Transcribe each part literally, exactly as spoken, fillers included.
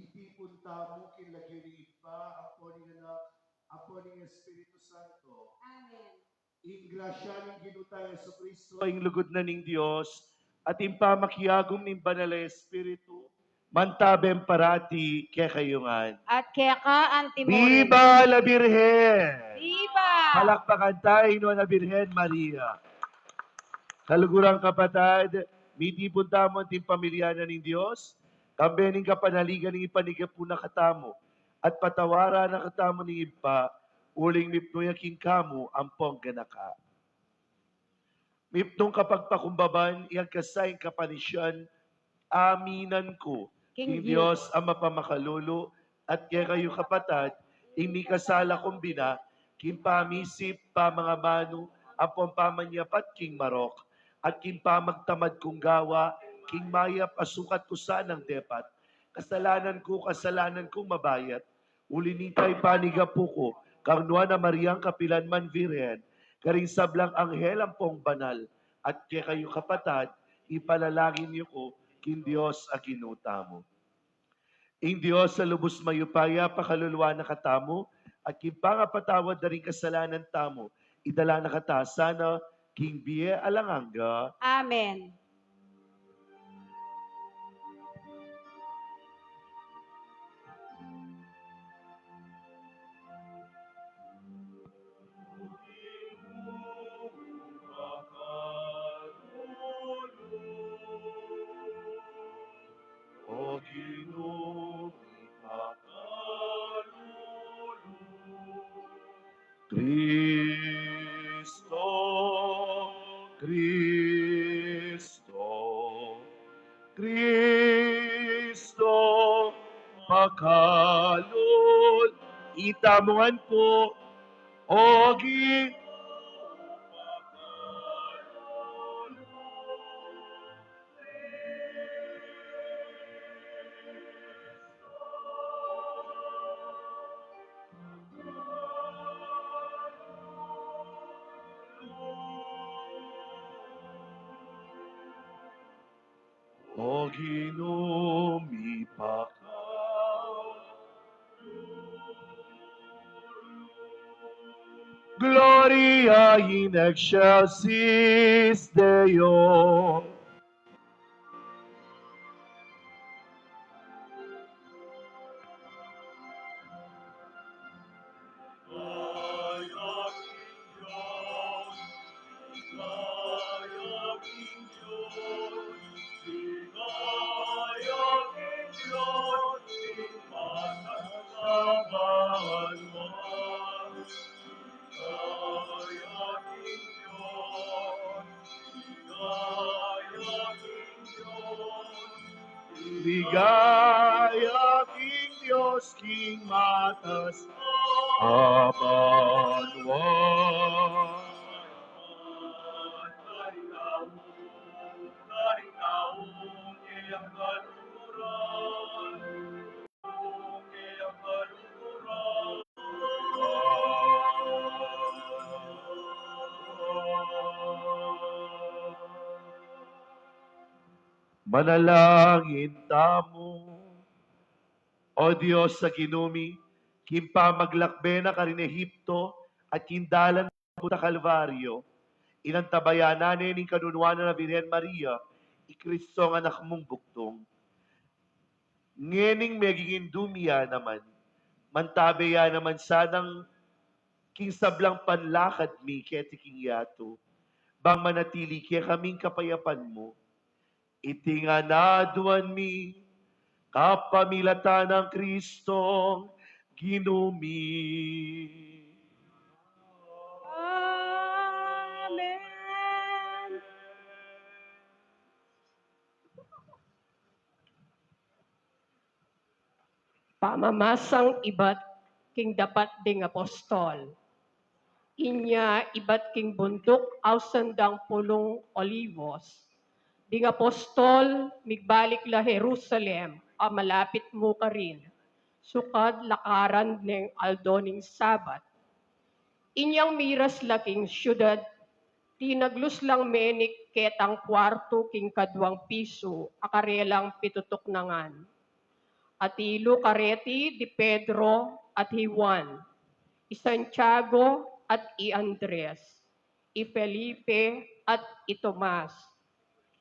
Itipun tamu king lagyu ning Ibpa, ampo ning Anak, ampo ning Espiritu Santo. Amen. Ing grasya ning Ginu tang Jesucristo, ing lugud na ning Dios, at ing pamakiagum ning Banal a Espiritu, mantabe parati kekayu ngan. At keka antimurin. Viva la Virgen! Viva! Palakpakan tamu ing Nuan a Virgen Maria. Kaluguran kapatad, mitipun tamu anting pamilya na ning Dios, kambe ning kapanaligan ning ipanyawad na katamu, at patawaran na katamu ning Ibpa, uling mipnu ya king kamu ampong ganaka. Mipnung kapagpakumbaban, ing agkasayang kapanisyan, aminan ku king Dios a mapamakalulu, at kekayu kapatad, ing mikasala kung bina, king pamisip, pamangamanu, ampong pamanyapat king marok, at king pamagtamad kung gawa, king mayap a sukat ku sanang depat. Kasalanan ku, kasalanan kung mabayat, uli nita ipanyawad ku kang Nuan a Mariang kapilan man Virgen, karing sablang anghel ampong banal, at kekayu kapatad, ipanalangin yu ku king Dios a Ginu tamu. Ing Dios a lubus mayupaya, pakaluluan na katamu, at king pangapatawad da ring kasalanan tamu, idala na kata sana king bie alang angga. Amen. O Ginu, ipakalulu. Kristo, Kristo, Kristo, pakalulu. Itamu ngan pu, o Ginu. O Ginu, mipaka. Gloria in excelsis Deo. Ligaya king Dios king matas a banua. Manalangin tamu. O Dios a Ginu mi, king pamaglakbe na karin Ehipto at king dalan papunta Kalbaryo, inantabayanan ne ning kanunuan a Virgen Maria i Kristong Anak mung bugtung. Ngening meging indu mi ya naman, mantabe ya naman sanang king sablang panlakad mi keti king yatu, bang manatili kekami ing kapayapan mu. Iti ngan aduan mi kapamilatan nang Kristong Ginu mi. Amen. Pamamasang ibat king dapat ding apostol. Inya ibat king bunduk ausan dang pulung Olivos, ding apostol migbalik la Jerusalem a malapit mu karin, sukad lakaran neng aldo ning Sabat. Inyang miras la king siudad, tinaglus lang menik ketang kuartu king kaduang pisu a karelang pitutuknangan. at i Lucareti, di Pedro at i Juan, i Santiago at i Andres, i Felipe at i Tomas,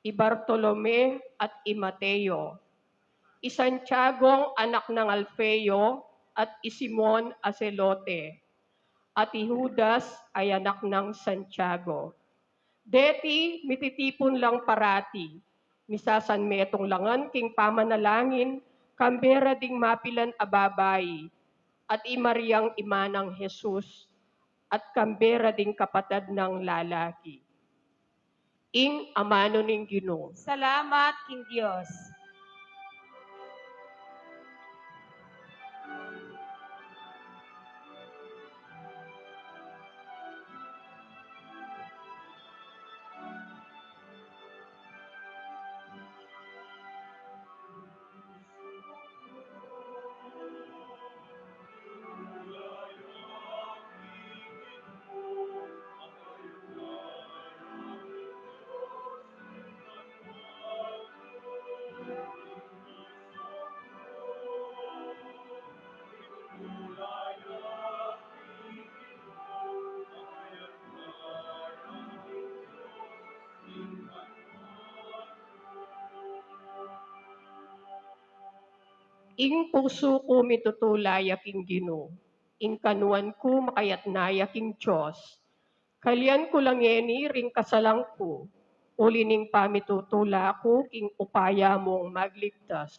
i Bartolome at i Mateo, i Santiagong anak nang Alfeo at i Simon a Zelote, at i Judas a anak nang Santiago. Deti mititipun lang parati, misasanmetung la ngan king pamanalangin, kambe ra ding mapilan a babai, at i Mariang ima nang Jesus, at kambe ra ding kapatad nang lalaki. Ing amanu ning Ginu. Salamat king Dios. Ing pusu ku mitutula ya king Ginu, ing kanuan ku makayatna ya king Dios. Kalian ku la ngeni ring kasalan ku, uli ning pamitutula ku king upaya mung magligtas.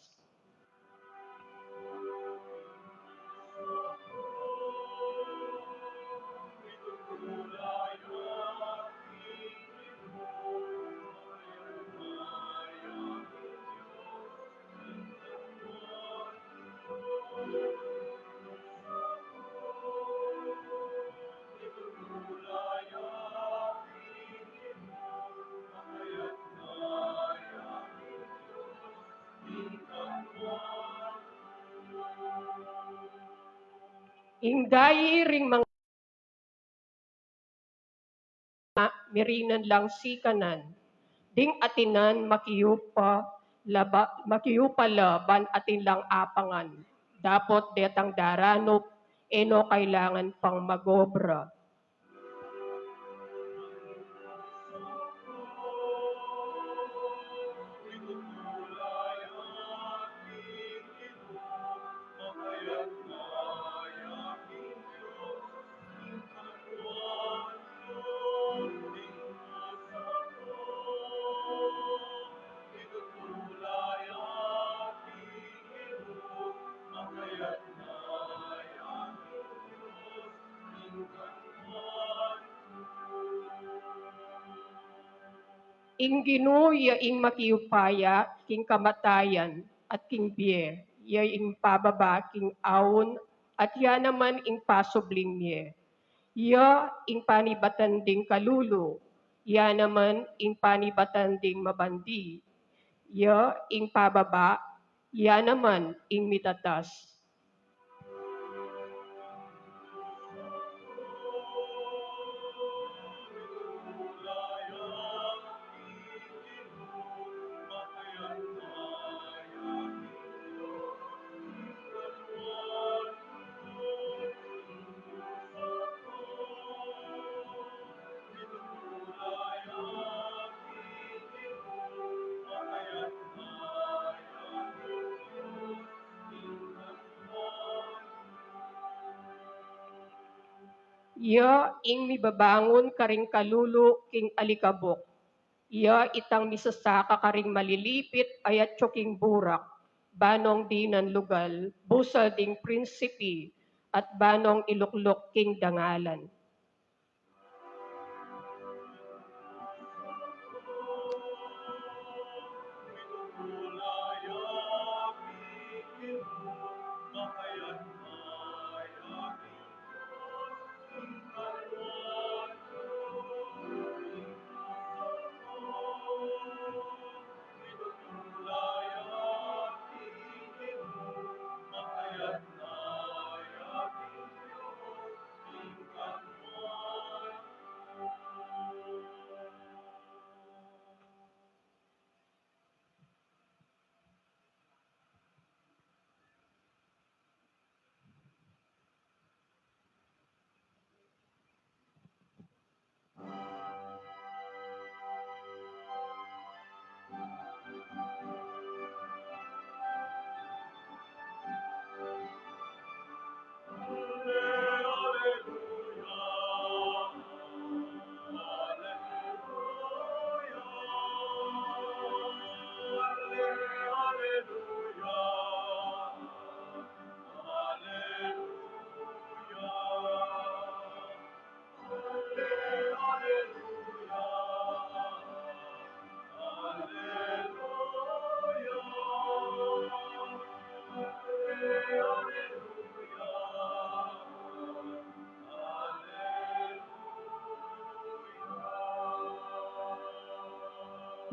Ing dayi ring mga mirinan lang sikanan, ding atinan makiupa la ba, makiupa la ban atin lang apangan, dapot detang daranup, e no kailangan pang magobra. Ing Ginu ya ing makiupaya king kamatayan at king bie, ya ing pababa king aun at ya naman ing pasubling mie. Ya ing panibatan ding kalulu, ya naman ing panibatan ding mabandi. Ya ing pababa, ya naman ing mitatas. Ya ing mibabangun karing kalulu king alikabuk. Ya itang misasaka karing malilipit a yatsu king burak, banong dinan lugal, busal ding prinsipi, at banong ilukluk king dangalan.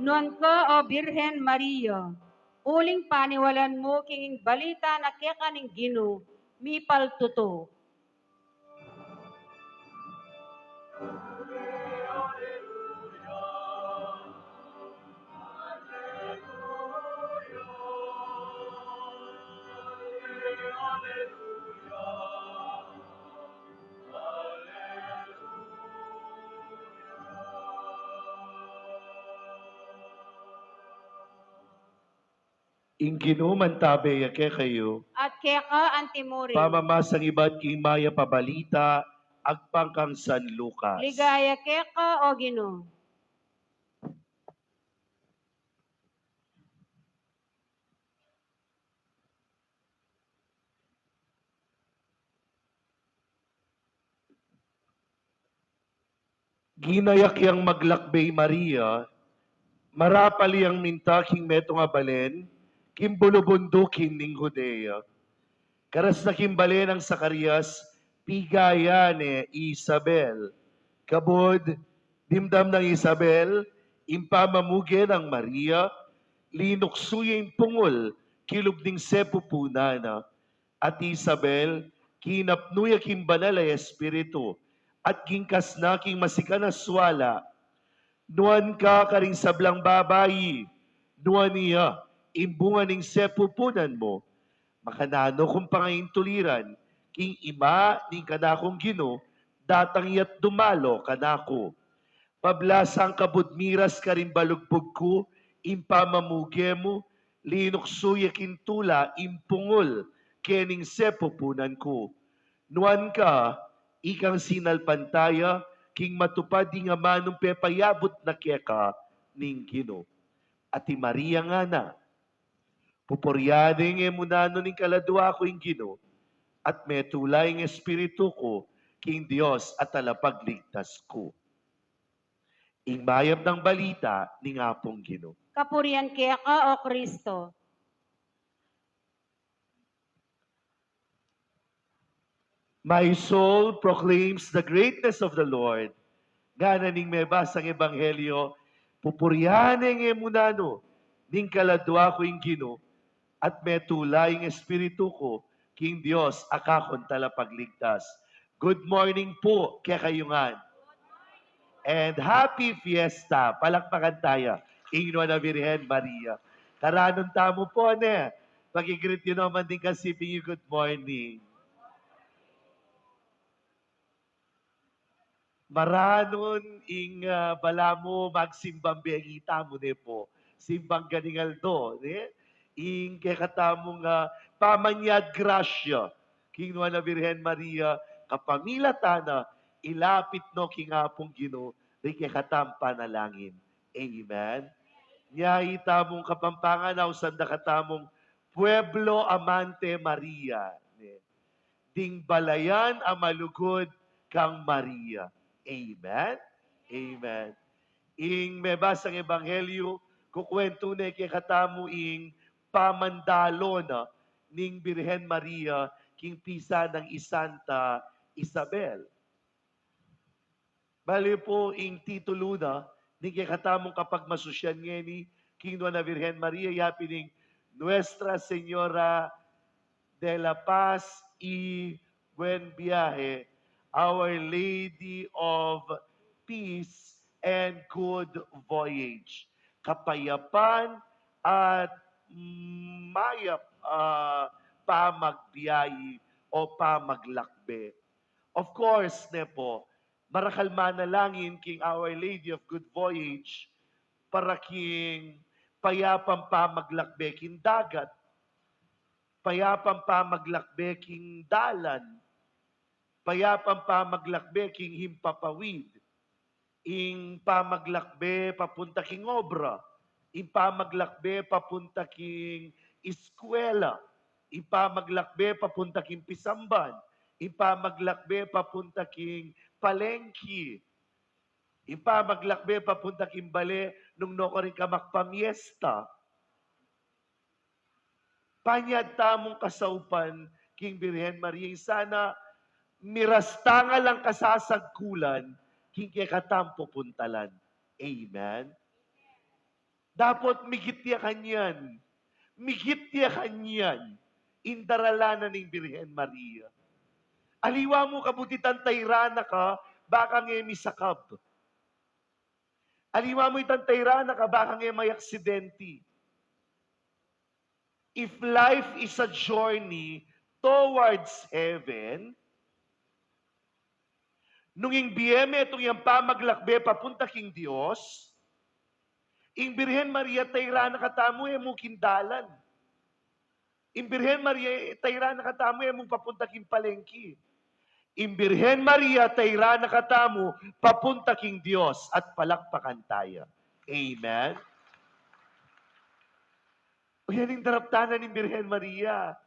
Nuan ka, O Birhen Maria, uling paniwalan mu king balita na keka ning Ginu, mipaltutu. Ing Ginu mantabe ya kekayu. At keka antimurin. Pamamasang ibat king mayap a balita agpang kang San Lucas. Ligaya keka, O Ginu. Ginayak yang maglakbe i Maria, marapal yang minta king metung a balen, king bulubundukin ning Judea. Karas na king bale nang Zacarias, piga ya ne i Isabel. Kabud, dimdam nang Isabel ing pamamuge nang Maria, linuksu ya ing pungul kilub ning sepupunan na. At i Isabel, kinapnu ya king Banal a Espiritu, at gingkas na king masikan a suala. Nuan ka karing sablang babai, nuan ya ing bunga ning sepupunan mu. Makananu kung pangaintuliran, king ima ning kanakung Ginu, datang ya't dumalo kanaku. Pablasang kabud miras karing balugbug ku ing pamamuge mu, linuksu ya king tula ing pungul kening sepupunan ku. Nuan ka, ikang sinalpantaya, king matupad ing amanung pepayabut na keka ning Ginu. At i Maria ngana, pupurian ne ngan mu nanu ning kaladua ku ing Ginu, at metula ing espiritu ku king Dios a talapagligtas ku. Ing mayap nang balita ning Apung Ginu. Kapurian keka, O Kristo. My soul proclaims the greatness of the Lord. Ngana ning mebasang ebanghelyo, pupurian ne ngan mu nanu ning kaladua ku ing Ginu, at metula ing espiritu ku king Dios a kakung talapagligtas. Good morning pu kekayu ngan. And happy fiesta. Palakpakan taya ing Nuan a Birhen Maria. Karanun tamu pu, ne? Paki-greet yu naman ding kasiping yu, good morning. Maranun ing, ah, balamu magsimbang bengi tamu, ne pu? Simbang ganing aldo, ne? Ing kekatamung, ah, pamanyad grasya king Nuan a Birhen Maria, kapamilatan na, ilapit no king Apung Ginu ring kekatamung panalangin. Amen. Nya itamung Kapampangan, ausan da katamung Pueblo Amante Maria, ne? Ding balayan a malugud kang Maria. Amen? Amen. Ing mebasang ebanghelyo, kukuwentu ne kekatamu ing pamandalo na ning Birhen Maria king pisan nang i Santa Isabel. Bale pu, ing titulu na ning kekatamung kapagmasusyan ngeni king Nuan a Birhen Maria, yapin ing Nuestra Señora de la Paz y Buen Viaje, Our Lady of Peace and Good Voyage. Kapayapan at mayap a pamagbiyahe o pamaglakbe. Of course, ne pu, marakal manalangin king Our Lady of Good Voyage para king payapang pamaglakbe king dagat, payapang pamaglakbe king dalan, payapang pamaglakbe king himpapawid, ing pamaglakbe papunta king obra, ing pamaglakbe papunta king eskwela, ing pamaglakbe papunta king pisamban, ing pamaglakbe papunta king palengki, ing pamaglakbe papunta king bale nung nukarin ka makapamiesta. Panyad tamung kasaupan king Birhen Maria, ing sana miras tang alang kasasagkulan king kekatamung pupuntalan. Amen. Dapot migit ya kanyan. Migit ya kanyan. Ing daralan na ning Birhen Maria. Aliwa mu, kabutitan, tayran na ka, baka nge misakab. Aliwa mu itang tayran na ka, baka nge may aksidente. If life is a journey towards heaven, nung ing bie metung yang pamaglakbe papunta king Dios, ing Birhen Maria tayran na katamu, e mu king dalan. Ing Birhen Maria tayran na katamu, e mu papunta king palengke. Ing Birhen Maria tayran na katamu, papunta king Dios, at palakpakan taya. Amen. O yan ing daraptan na ning Birhen Maria.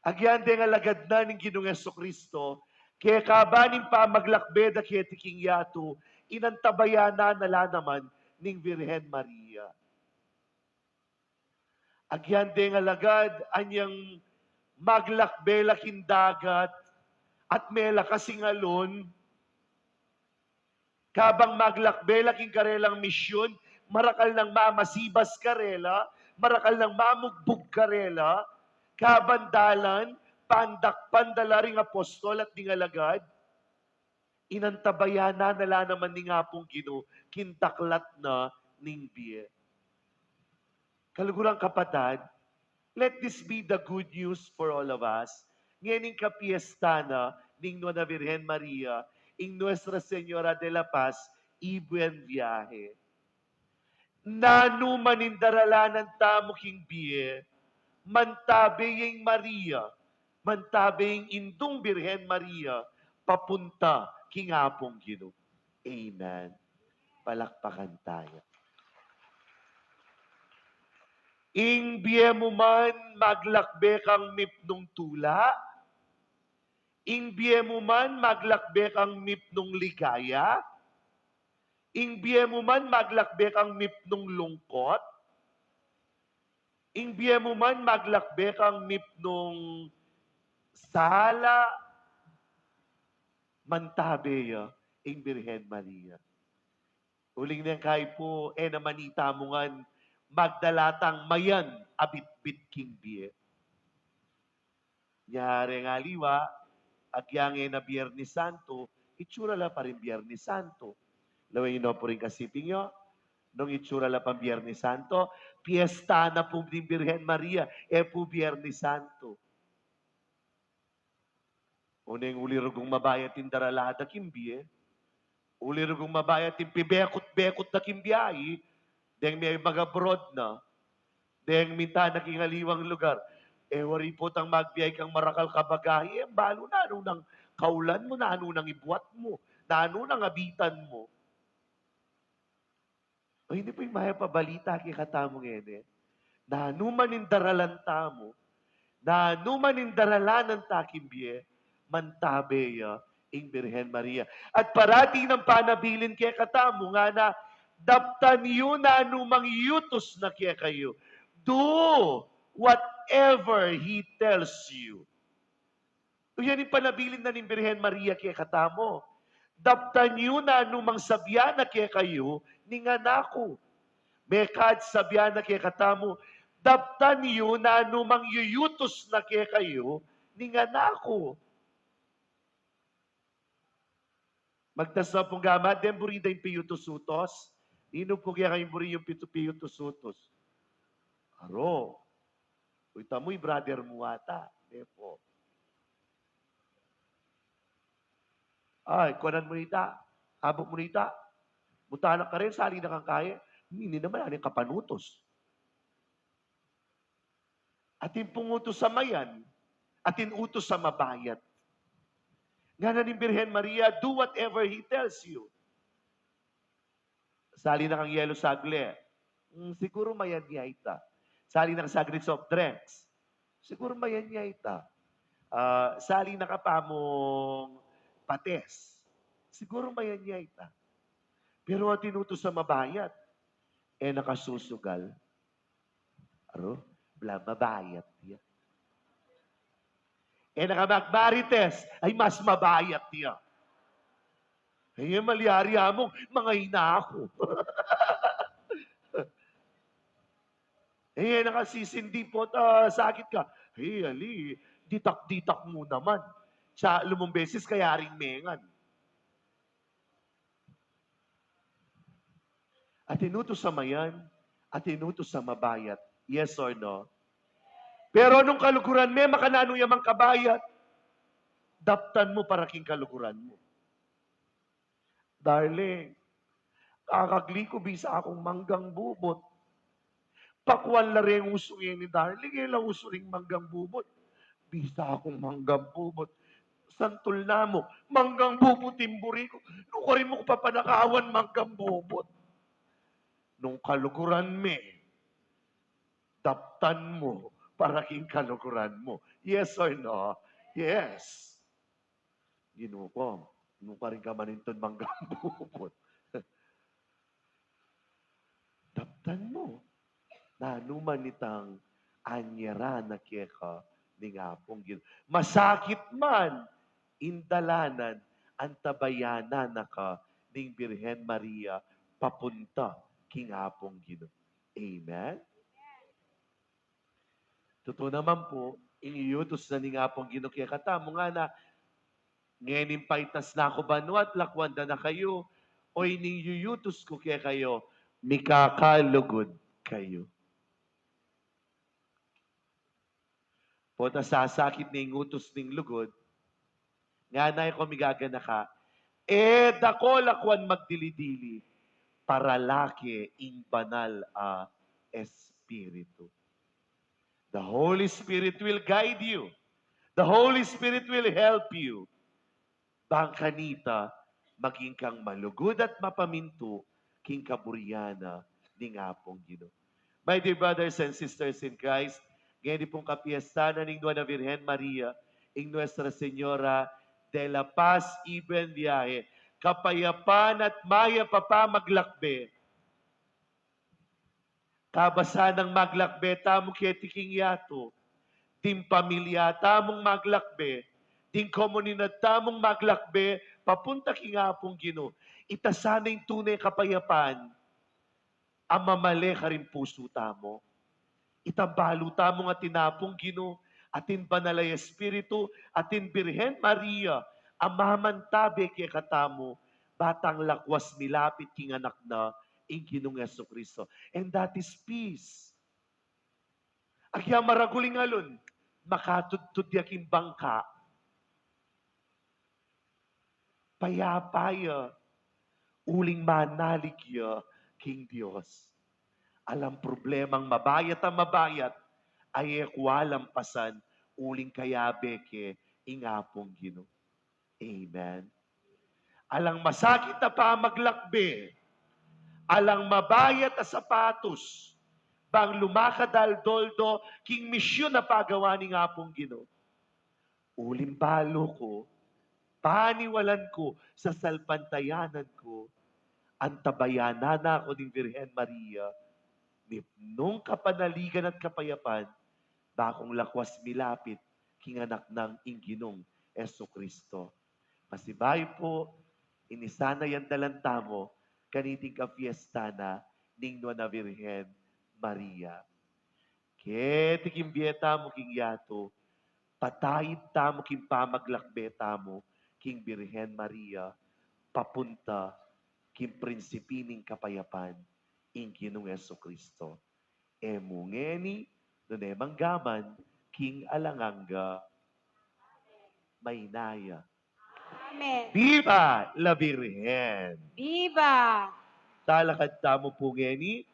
Agyang deng alagad na ning Ginung Jesucristo, kekaba ning pamaglakbe da keti king yatu, inantabayanan na la naman ning Birhen Maria. Agyang deng alagad, anyang maglakbe la king dagat, at melakas ing alon, kabang maglakbe la king karelang misyun, marakal nang mamasibas karela, marakal nang mamugbug karela, kabang dalan, pandakpan da la ring apostol at ding alagad, inantabayanan na la naman ning Apung Ginu king daklat na ning bie. Kaluguran, kapatad, let this be the good news for all of us. Ngening kapiesta na ning Nuan a Virgen Maria, ing Nuestra Señora de la Paz y Buen Viaje. Nanu man ing daralanan tamu king bie, mantabe ya ing Maria, mantabe ing Indung Birhen Maria, papunta king Apung Ginu. Amen. Palakpakan taya. Ing bie mu man maglakbe kang mipnung tula, ing bie mu man maglakbe kang mipnung ligaya, ing bie mu man maglakbe kang mipnung lungkot, ing bie mu man maglakbe kang mipnung sala, mantabe ya ing Birhen Maria. Uling neng kaipu, e naman itamu ngan magdala tang mayan a bitbit king bie. Nyari ngan aliwa, agyang e na Biernes Santo, itsura la pa ring Biernes Santo. Lawen yu no pu ring kasiping yu, nung itsura la pang Biernes Santo, piesta na pu ning Birhen Maria, e pu Biernes Santo. Oneng uli rugung mabayat ing darala da king bie, uli rugung mabayat ing pibekut-bekut da king biahi, deng me mag-abroad na, deng minta na king aliwang lugar. E wari potang magbiahi kang marakal kabagahe, e balu nanu nang kaulan mu, nanu nang ibuat mu, nanu nang abitan mu. O, ini pu ing mayap a balita kekatamu ngeni. Nanu man ing daralan tamu, nanu man ing daralanan ta king bie, mantabe ya ing Birhen Maria. At parati nang panabilin kekatamu, ngana, daptan yu nanu mang yutus na kekayu. Do whatever he tells you. Uyan ing panabilin na ning Birhen Maria kekatamu. Daptan yu nanu mang sabian na kekayu ning Anak ku. Mekad sabian na kekatamu, daptan yu nanu mang yuyutus na kekayu ning Anak ku. Magtasa pung gamat, deng buri da ing piyutus-utus. Ninu pu kaya ing buri yung pitu-, piyutus-utus? Aro. Uy, tamu, i brother mu ata. Depo. Ay, kuanan mu nita. Abuk mu nita. Mutanak ka rin, sali na kang kaye. Ini naman, aning kapanutus. Atin pung utus a mayan, atin utus a mabayat. Ngana ning Birhen Maria, do whatever he tells you. Sali na kang yelo saglit. Hmm, siguru mayan ya ita. Sali na kang saglit soft drinks. Siguru mayan ya ita. Ah, sali na ka pa mung pates. Siguru mayan ya ita. Pero atin utus a mabayat, e na ka susugal. Aro, bla mabayat ya. E na ka magmarites, ay mas mabayat ya. Ay, malyari among, mangayna aku. Eh, nakasisindi pu, ah, sakit ka. Ay, ali, ditak-ditak mu naman. Sa lumang beses, kayaring mengan. Atinu to sa mayan, atinu to sa mabayat. Yes or no? Pero nung kaluguran me, makananu ya mang kabayat, daptan mu para king kaluguran mu. Darling, kakagli ku bisa kung manggang bubut. Pakuan la reng usu ngeni, darling, e la usu ring manggang bubut. Bisa kung manggang bubut. Santul na mu, manggang bubut ing buri ku. Nukarin mu ku papanakawan manggang bubut. Nung kaluguran me, daptan mu para king kaluguran mu. Yes or no? Yes. Ginu ku, nukarin ka manintun manggang bubut. Daptan mu. Nanu man itang anyera na keka ning Apung Ginu. Masakit man, indalanan, antabayanan na ka ning Birhen Maria papunta king Apung Ginu. Amen? Tutu naman pu, ing iyutus na ning Apung Ginu kekatamu ngana, ngening paitas na ku banua at lakuan da na kayu, o ining iyutus ku kekayu, mikakalugud kayu. Pota sasakit na ing utus ning lugud, ngana, e ko migaganaka, e da ko lakuan magdili-dili, para la ke ing banal a Espiritu. The Holy Spirit will guide you. The Holy Spirit will help you. Bang kanita, maging kang malugud at mapamintu king kaburian na ning Apung Ginu. My dear brothers and sisters in Christ, ngeni pung kapiesta na ning Nuan a Virgen Maria, ing Nuestra Señora de la Paz y Buen Viaje, kapayapan at mayap a pamaglakbe. Kabasan nang maglakbe tamu keti king yatu, ding pamilya tamung maglakbe, ding komunidad tamung maglakbe papunta king Apung Ginu. Ita sana ing tune kapayapan a mamale karing pusu tamu. Ita balu tamung atin Apung Ginu, atin Banal a Espiritu, atin Birhen Maria, a mamantabe kekatamu, ba tang lakwas milapit king anak na, ing Ginung Jesucristo. And that is peace. Agya maragul ing alun, makatudtud ya king bangka. Payapa ya, uling manalig ya king Dios. Alang problemang mabayat a mabayat, a e ku alampasan, uling kayabe ke ing Apung Ginu. Amen. Alang masakit a pamaglakbe, alang mabayat a sapatus, bang lumakad aldo-aldo king misyun a pagawa ning Apung Ginu. Uling balu ku, paniwalan ku, sasalpantayanan ku, antabayanan na ku ning Birhen Maria, mipnung kapanaligan at kapayapan, ba kung lakwas milapit king anak nang ing Ginung Jesucristo. Pasibayu pu, ini sana ing dalan tamu, kaniting kapiesta na ning Nuan a Virgen Maria. Keti king bie tamu king yatu, pataid tamu king pamaglakbe tamu king Birhen Maria, papunta king Prinsipi ning Kapayapan, ing Ginung Jesucristo. E mu ngeni, nune mangga man, king alang angga. Maynaya. Amen. Viva la Virgen! Viva! Talakad tamu pu ngeni,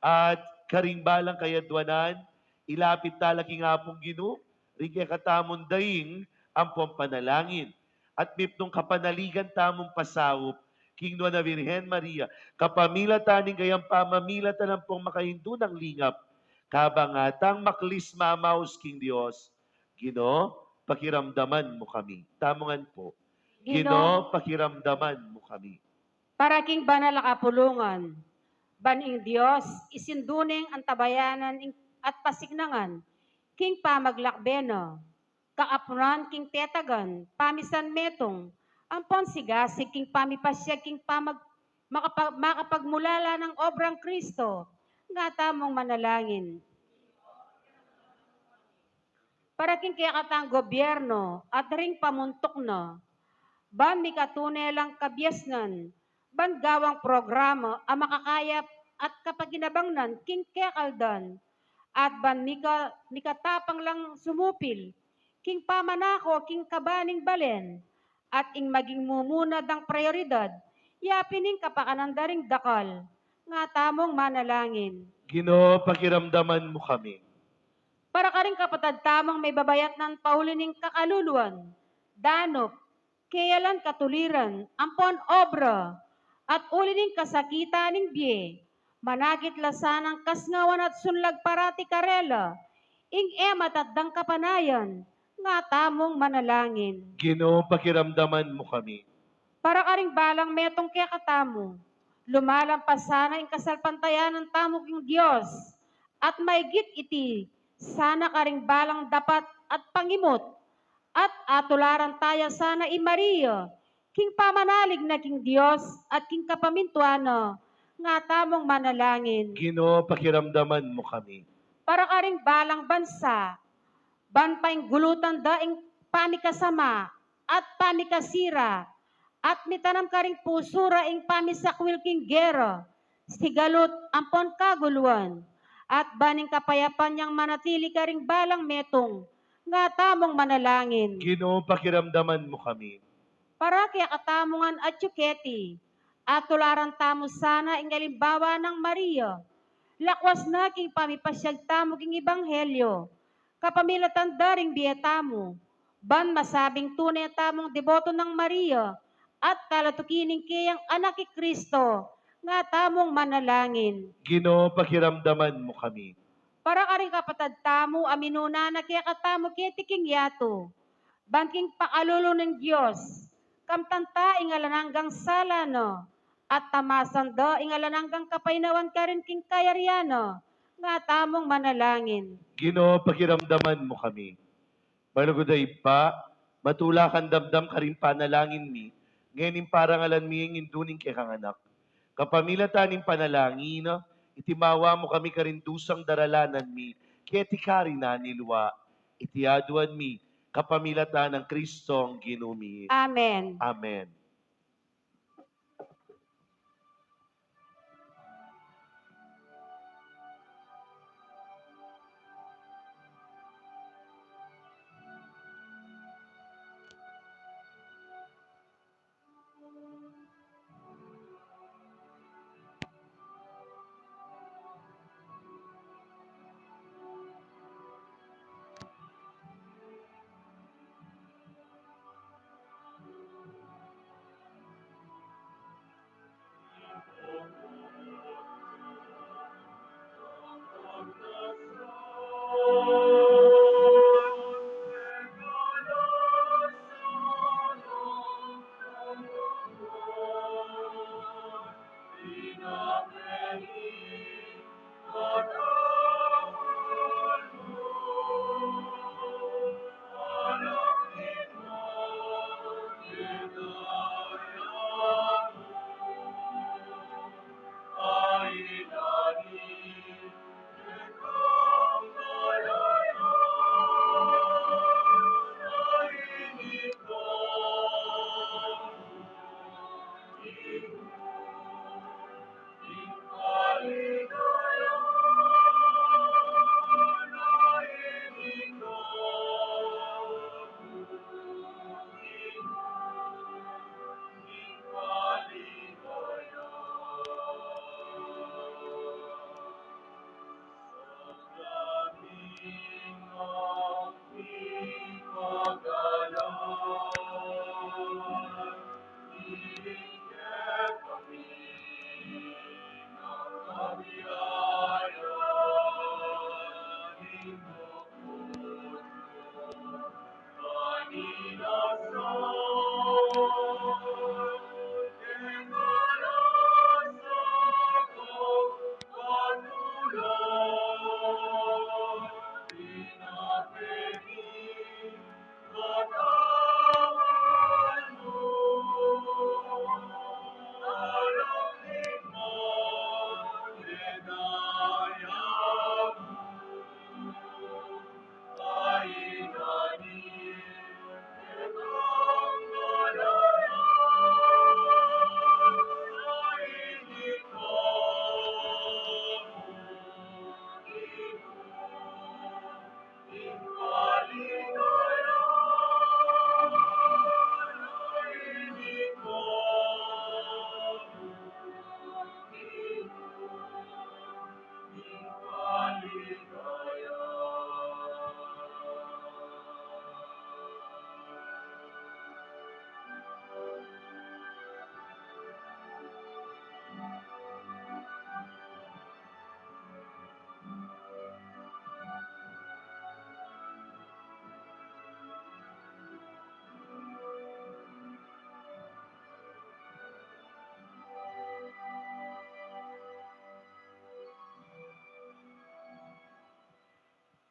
at karing balang kayadwanan, ilapit tala king Apung Ginu, ring kekatamung daing ampong panalangin. At mipnung kapanaligan tamung pasaup king Nuan a Virgen Maria, kapamilatan ning gayang pamamilatan ampong makaindu nang lingap, kabang atang maklis mamaus king Dios, Ginu, pakiramdaman mu kami. Tamu ngan pu. Ginu, Ginu, pakiramdaman mu kami. Para king banal a kapulungan, ban ing Dios isindu neng antabayanan ing, at pasignangan, king pamaglakbe na, kaapunan king tetagan, pamisan metung, Ampon sigasig king pamipasiag king pamag-, makapag-, makapagmulala nang obrang Kristo, nga tamung manalangin. Para king kekatang gobyerno at ring pamuntuk na, ban mikatune lang kabiasnan, ban gawang programa a makakayap at kapakinabangnan king kekaldan, at ban mika-, mikatapang lang sumupil king pamanako king kaba ning balen, at ing maging mumuna dang prioridad, ya pin ing kapakanan da ring dakal, nga tamung manalangin. Ginu, pakiramdaman mu kami. Para karing kapatad tamung mebabayatnan pauli ning kakaluluan, danup, keyalan katuliran, ampon obra, at uli ning kasakitan ning bie, manakit la sanang kasngawan at sunlag parati karela, ing e matatdang kapanayan, nga tamung manalangin. Ginu, pakiramdaman mu kami. Para karing balang metung kekatamu, lumalampas sana ing kasalpantayanan tamu king Dios, at maigit iti, sana karing balang dapat at pangimut, at atularan taya sana i Maria, king pamanalig na king Dios at king kapamintuan na, nga tamung manalangin. Ginu, pakiramdaman mu kami. Para karing balang bansa, ban painggulutan da ing pamikasama at pamikasira, at mitanam karing pusu ra ing pamisakwil king gera, sigalut ampon kaguluan, at ban ing kapayapan yang manatili karing balang metung, nga tamung manalangin. Ginu, pakiramdaman mu kami. Para kekatamu ngan atyu keti, atularan tamu sana ing alimbawa nang Maria, lakwas na king pamipasiag tamu king ebanghelyo, kapamilatan da ring bie tamu, ban masabing tune tamung deboto nang Maria, at talatuki ning keyang anak i Kristo, nga tamung manalangin. Ginu, pakiramdaman mu kami. Para karing kapatad tamu a minuna na kekatamu keti king yatu, ban king pakalulu ning Dios, kamtan ta ing alang anggang sala na, at tamasan da ing alang anggang kapaynawan karin king kayarian na, nga tamung manalangin. Ginu, pakiramdaman mu kami. Malugud a Ibpa, matula kang damdam karing panalangin mi, ngeni parangalan mi ing Indu ning kekang Anak. Kapamilatan ning panalangin na, itimawa mu kami karing dusang daralanan mi, keti karin anilwa. Iti aduan mi, kapamilatan nang Kristong Ginu mi. Amen. Amen.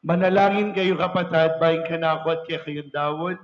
Manalangin kayu, kapatad, ba ing kanaku at kekayung daun,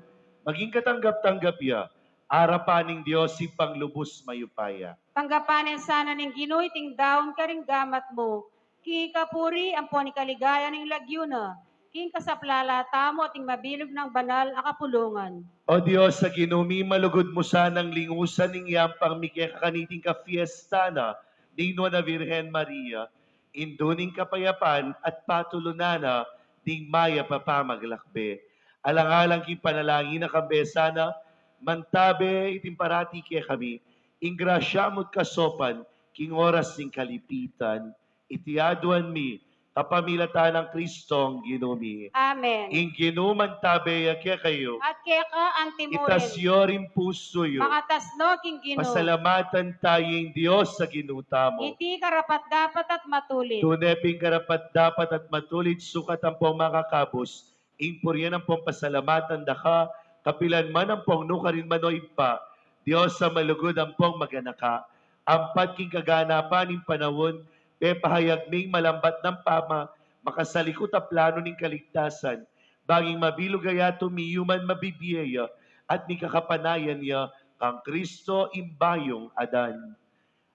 maging katanggap-tanggap ya arapan ning Dios Ibpang lubus mayupaya. Tanggapan na sana ning Ginu iting daun karing gamat mu, king kapurian ampon king kaligayan ning lagyu na, king kasaplalan tamu at ning mabilug nang banal a kapulungan. O Dios a Ginu mi, malugud mu sanang lingusan ing yampang mi keka kaniting kapiestan na ning Nuan a Virgen Maria, indu ning kapayapan at patulunan na ning mayap a pamaglakbe. Alang-alang king panalangin na kambe sana, mantabe iting parati kekami ing grasya mu't kasaupan king oras ning kalipitan. Iti aduan mi kapamilatan nang Kristong Ginu mi. Amen. Ing Ginu mantabe ya kekayu. At keka antimurin. Itas yu ring pusu yu. Makatas no king Ginu. Pasalamatan taya ing Dios a Ginu tamu. Iti karapat-dapat at matulid. Tune pin karapat-dapat at matulid, sukat ampong makakabus ing purian ampong pasalamatan da ka, kapilan man ampong nukarin man, o Ibpa, Dios a malugud ampong maganaka. Ampat king kaganapan ning panaun, pepahayag ming malambat nang pama, makasalikut a planu ning kaligtasan, bang ing mabilug a yatu miyuman mabibie ya at mikakapanayan ya kang Kristo ing bayung Adan.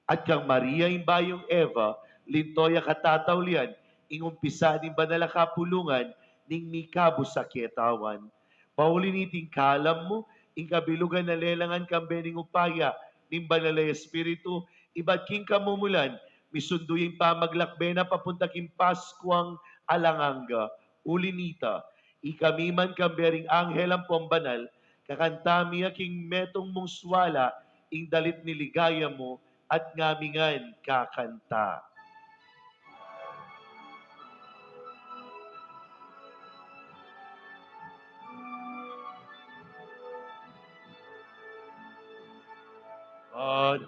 At kang Maria ing bayung Eva, linto ya katataulian ing umpisa ning banal a kapulungan ning mikabus a ketawan. Pauli niting kalam mu, ing kabilugan a lelangan kambe ning upaya ning Banal a Espiritu, ibat king kamumulan, misundu ya ing pamaglakbe na papunta king Paskuang alang angga. Uli nita, ikami man kambe ring anghel ampong banal, kakanta mi ya king metung mung suala ing dalit ning ligaya mu, at ngami ngan kakanta. Banal,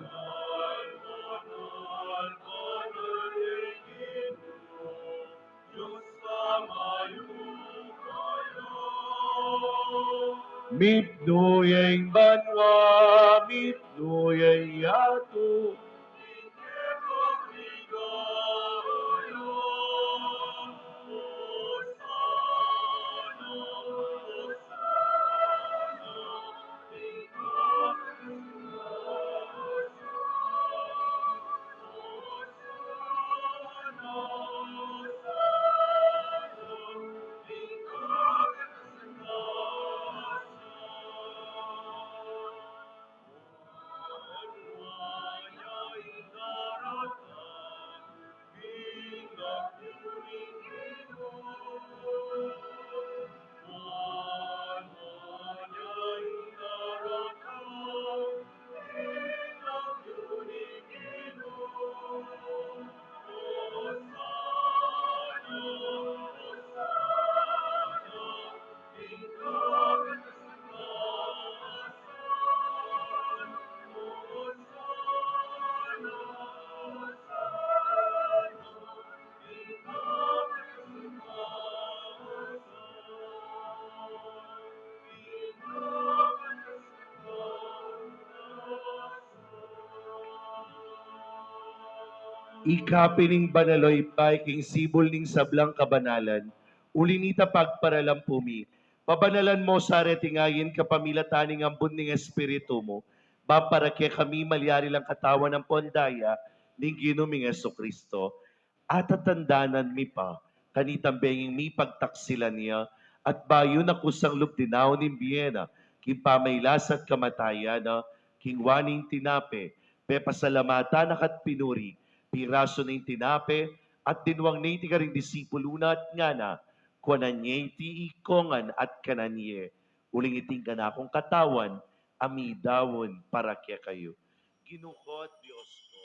banal, banal, ing Ginu, Dios a mayupaya. Mipnu ya ing banua, mipnu ya ing yatu. Ika pin ing banal, o Ibpa, king sibul ning sablang kabanalan. Uli nita, pagparalan pu mi, pabanalan mo sa reting ain kapamilatan ning ambun ning Espiritu mu, ba para kekami malyari lang katawan ampon daya ning Ginu ming Jesucristo. Atatandanan mi pa kanitang benging mipagtaksilan ya, at bayu na kusang lub dinaun ing bie na king pamailas at kamatayan na, kinua ne ing tinape, pepasalamatan na ka't pinuri, pirasu ne ing tinape, at dinwang ne iti karing disipulu na at ngana: Kuanan ye iti ikongan at kanan ye, uling iti ing kanakung katawan a midaun para kekayu. Ginu ko at Dios ko.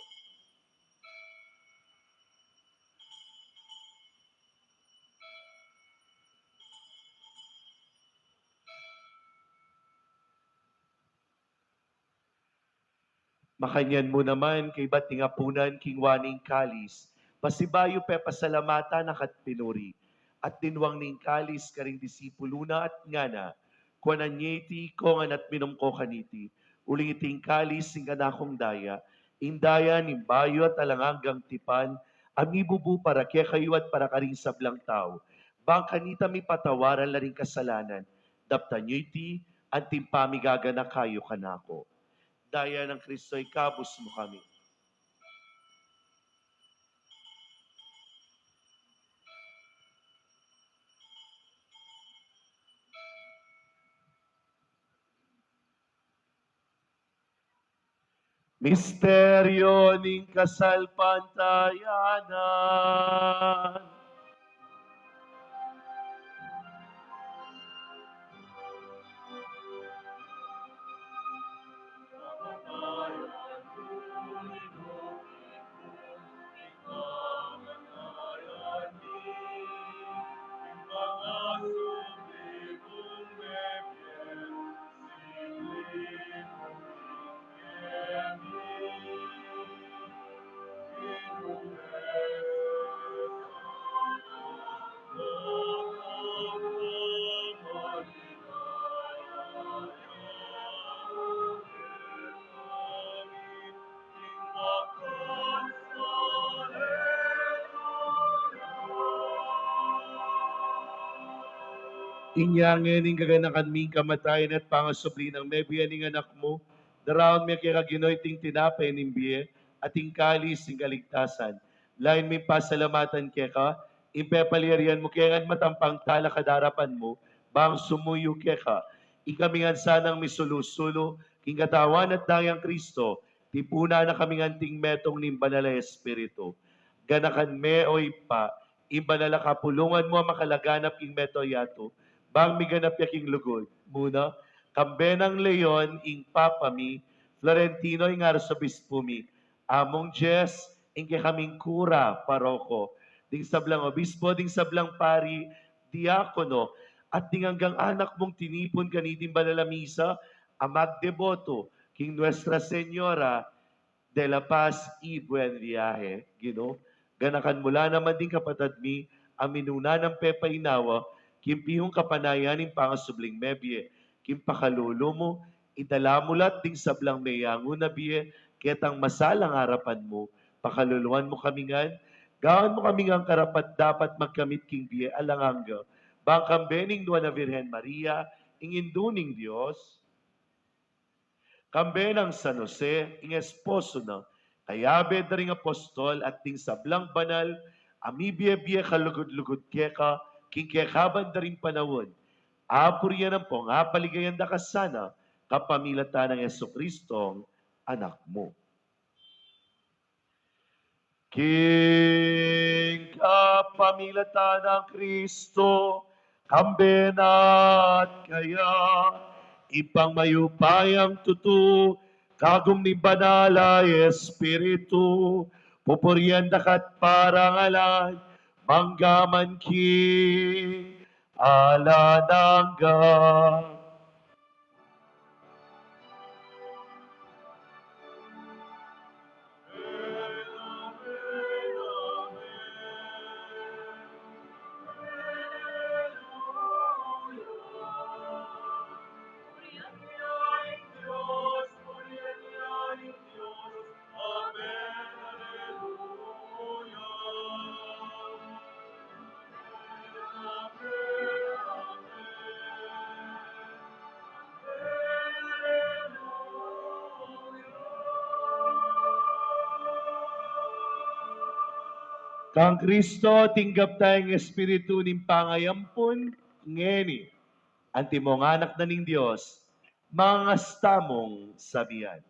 Makanyan mu naman, kaybat ning apunan, kinua ne ing kalis, pasibayu pepasalamatan na ka't pinuri, at dinwang ne ing kalis karing disipulu na at ngana: Kuanan ye iti ikongan at minum ko kaniti, uling iti ing kalis ning kanakung daya, ing daya ning bayu at alang anggang tipan, a mibubu para kekayu at para karing sablang tau, bang kanita mipatawaran la ring kasalanan. Daptan yu iti anting pamigaganaka yu kanaku. Daya nang Kristo, ikabus mu kami. Misteryo ning kasalpantayanan. Inya ngeni ing gaganakan mi ing kamatayan at pangasubli nang mebie ning Anak mu, daraun mi keka Ginu iting tinape ning bie at ing kalis ning kaligtasan. Lain ming pasalamatan keka ing pepalyarian mu keng matampang talakad king arapan mu, bang sumuyu keka. Ikami ngan sanang misulu-sulu king katawan at dayang Kristo, tipunan na kami ngan anting metung ning Banal a Espiritu. Ganakan me, o Ibpa, ing banal a kapulungan mu a makalaganap king meto yatu, bang miganap ya king lugud mu na, kambe nang Leon ing Papa mi, Florentino ing Arsobispo mi, Among Jess ing kekaming kura paroko, ding sablang obispo, ding sablang pari, diakono, at ding anggang anak mung tinipun kaniting banal a misa a magdeboto king Nuestra Señora de la Paz y Buen Viaje. Ginu, ganakan mu la naman ding kapatad mi a minuna nang pepainawa king pihung kapanayan ning pangasubling mebie, king pakalulu mu, idala mu la ding sablang meyangu na bie ketang masalang arapan mu. Pakaluluan mu kami ngan, gawan mu kami ngan karapat-dapat magkamit king bie alang angga, bang kambe ning Nuan a Virgen Maria, ing Indu ning Dios, kambe nang San Jose, ing esposo na, kayabe da ring apostol at ding sablang banal a mibie-bie kalugud-lugud keka king kekaban da ring panaun, apurian ampong apaligayan da ka sana, kapamilatan nang Jesucristong Anak mu. King kapamilatan nang Kristo, kambe na at kaya, Ibpang mayupayang tutu, kagum ning Banal a Espiritu, pupurian da ka at parangalan, mangga man king alang angga. Kang Kristo, tinggap taya ing Espiritu ning pangayampun ngeni. Antimo ing Anak na ning Dios, mangastamung sabian.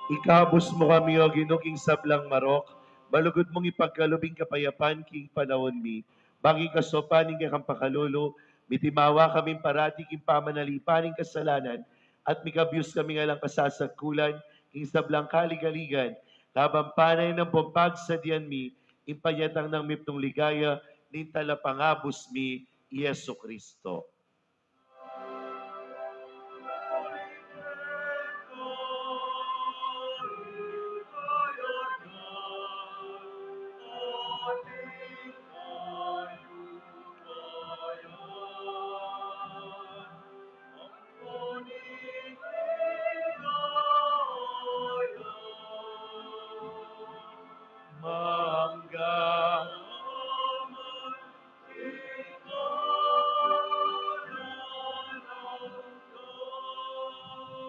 Ikabus mu kami, O Ginu, king sablang marok, malugud mung ipagkalub ing kapayapan king panaun mi. Bang king kasaupan ning kekang pakalulu, mitimawa kaming parati king pamanalipan ning kasalanan, at mikabus kaming alang kasasagkulan king sablang kaligaligan, kabang panay nang pagsadian mi ing panyatang nang mipnung ligaya ning Talapangabus mi, i Jesucristo.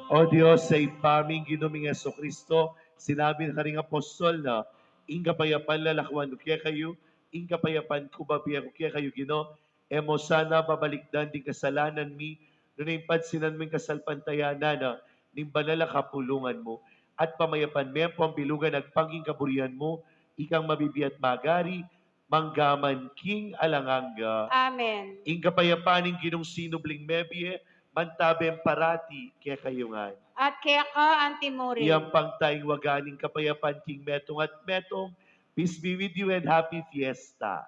O Dios, sa Ibpa ming Ginu ming Jesucristo, sinabi na karing apostol na, "Ing kapayapan lalakwan ku kekayu, ing kapayapan ku bibie ku kekayu, Ginu." E mu sana babalikdan ding kasalanan mi, nune ing pansinan mu ing kasalpantayanan na ning banal a kapulungan mu, at pamayapan me ampong bilugan agpang king kaburian mu, ikang mabibie at magari, mangga man king alang angga. Amen. Ing kapayapan ning Ginung sinubling mebie, mantabe parati kekayu ngan. At keka antimurin. Iyampang tang waga ning kapayapan king metung at metung. Peace be with you and happy fiesta.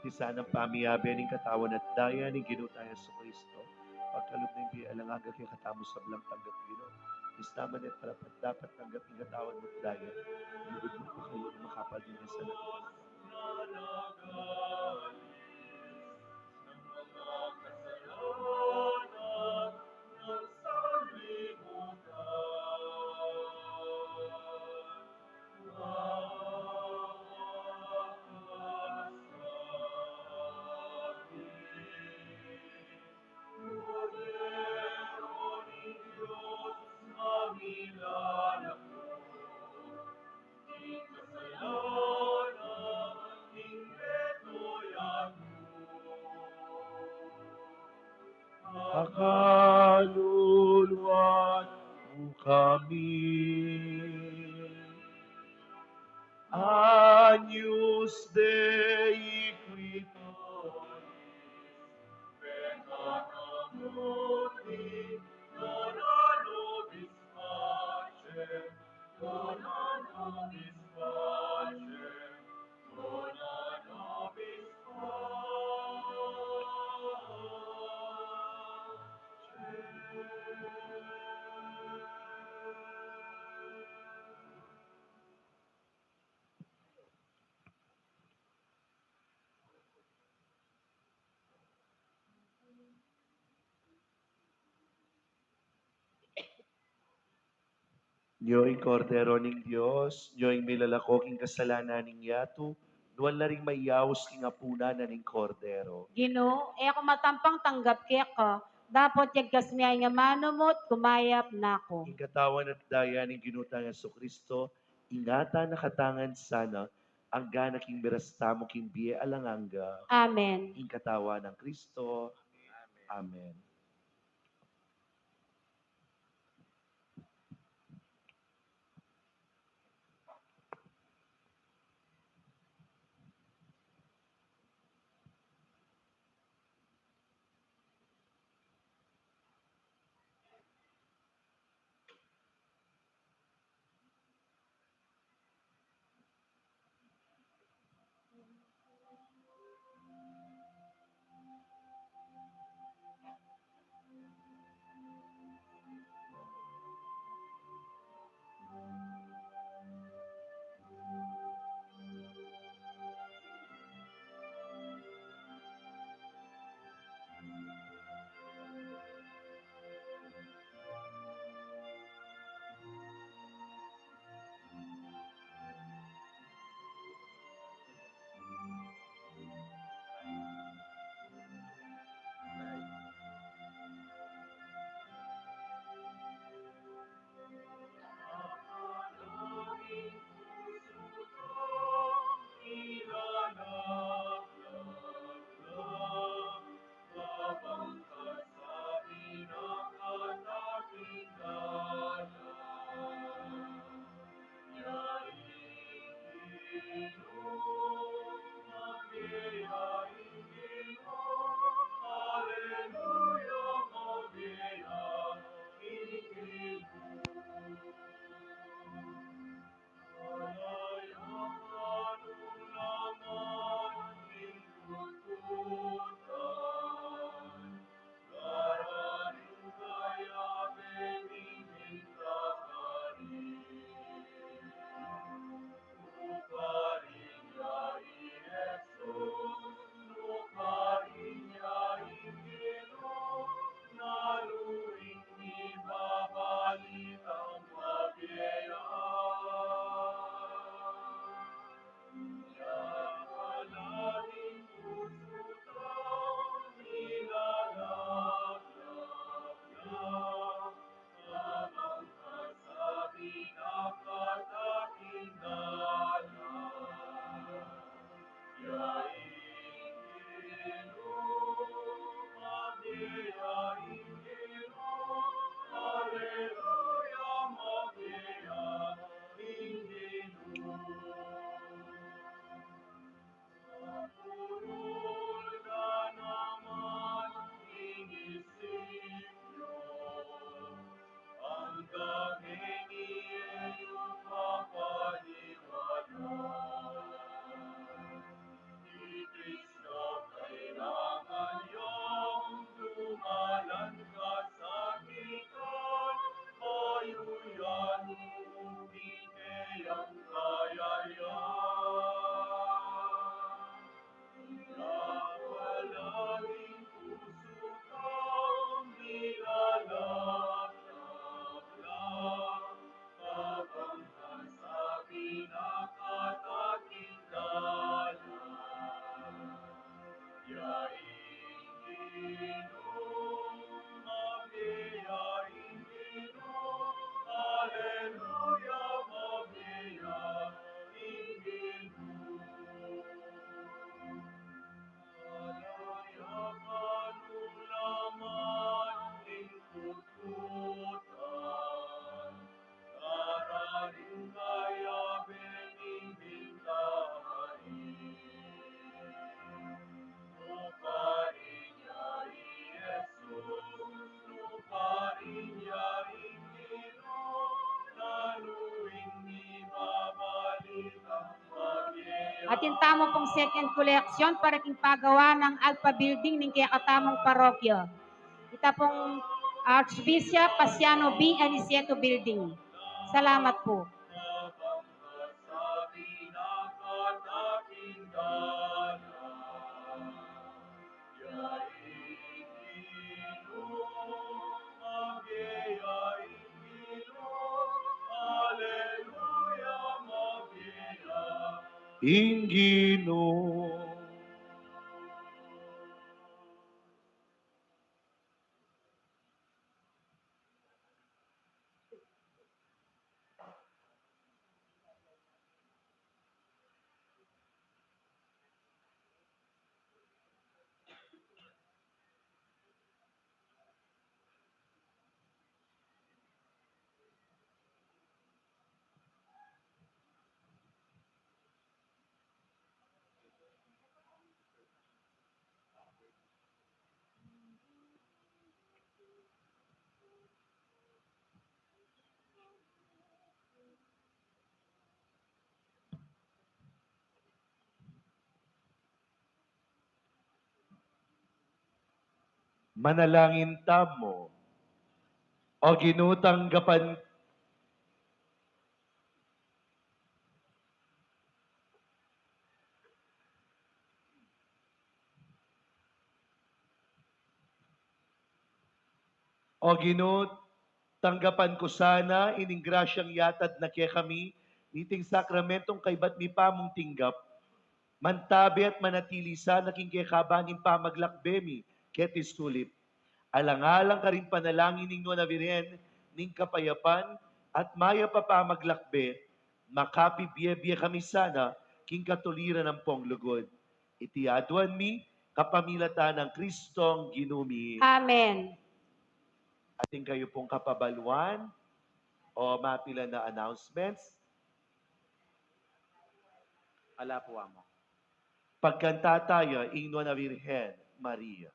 Iti sanang pamiyabe ning katawan at daya ning Ginu tang Jesucristo, pagkalub ning bie alang angga kekatamu sablang tanggap, Ginu. Iti naman e karapat-dapat tanggap ing katawan mu at daya. Lugud mu pa kayu na makapal king kasalanan. Pakaluluan mu kami. Agnus Dei, qui tollis peccata mundi, dona nobis pacem, dona nobis pacem, dona nobis pacem. Nyo ing Kordero ning Dios, nyo ing milalako king kasalanan ning yatu, nuan la ring maiyaus king apunan na ning Kordero. Ginu, e ku matampang tanggap keka, dapot yagkas me ing amanu mu at kumayap na ku. Ing katawan at daya ning Ginu tang Jesucristo, ingatan na katamu ngan sana, angga na king miras tamu king bie alang angga. Amen. Ing katawan nang Kristo. Amen. Atin tamu pung second collection para king pagawa nang alpha building ning kekatamung parokya. Ita pung Archbishop Paciano B. Aniceto Building. Salamat pu. Ing Ginu. Manalangin tamu. O Ginu, tanggapan, O Ginu, tanggapan ku sana ining grasyang yatad na kekami niting sakramentong kaybat mi pamung tinggap. Mantabe at manatili sana king kekaba ning pamaglakbe mi keti sulip. Alang-alang karing panalangin ning Nuan a Virgen ning Kapayapan at mayap a pamaglakbe, makapibie-bie kami sana king katuliran ampong lugud. Iti aduan mi kapamilatan nang Kristong Ginu mi. Amen. Atin kayu pung kapabaluan o mapilan a announcements? Ala pu, Among. Pagkanta taya ing Nuan a Virgen Maria.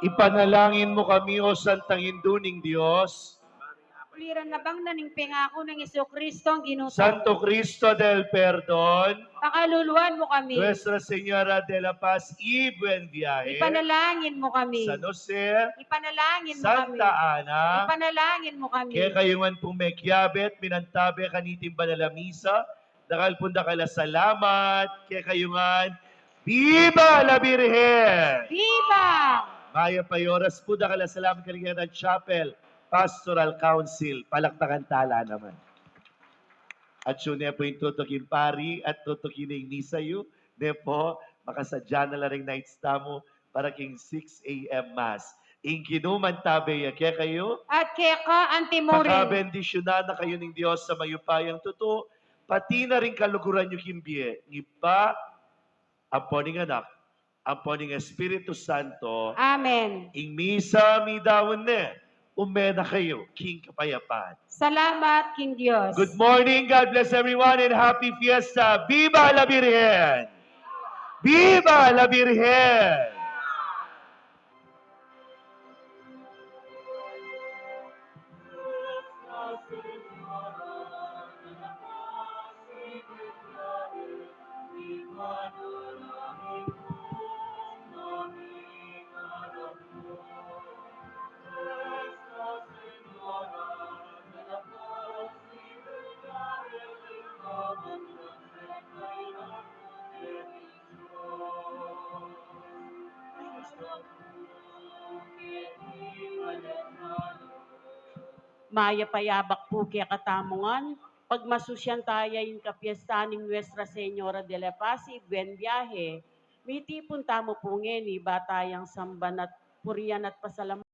Ipanalangin mu kami, O Santang Indu ning Dios. Tuliran na bang na ning pengaku nang Jesucristo ang Ginu. Santo Cristo del Perdon. Pakaluluan mu kami. Nuestra Señora de la Paz y Buen Viaje. Ipanalangin mu kami. San Jose. Ipanalangin mu kami. Santa Ana. Ipanalangin mu kami. Kekayu ngan pung mekiabe at minantabe kaniting banal a misa, dakal pung dakal a salamat kekayu ngan. Viva la Virgen! Viva! Mayap a oras pu, dakal a salamat karing Chapel Pastoral Council. Palakpakan tala naman. At yun ne pu ing tutuking pari at tutuking misa yu, ne pu, makasadya na la ring nights tamu para king six a m Mass. Ing Ginu mantabe ya kekayu. At keka antimurin. Pakabendisyunan na kayu ning Dios a mayupayang tutu, pati na ring kaluguran yu king bie, ning Ibpa, ampo ning Anak, ampo ning Espiritu Santo. Amen. Ing misa midaun ne, ume na kayu king kapayapan. Salamat king Dios. Good morning, God bless everyone, and happy fiesta. Viva la Virgen! Viva la Virgen! Mayap a yabak pu kekatamu ngan, pagmasusyan taya ing kapiestan ning Nuestra Señora de la Paz y Buen Viaje. Mitipun tamu pu ngeni, ba tayang samban at purian at pasalamatan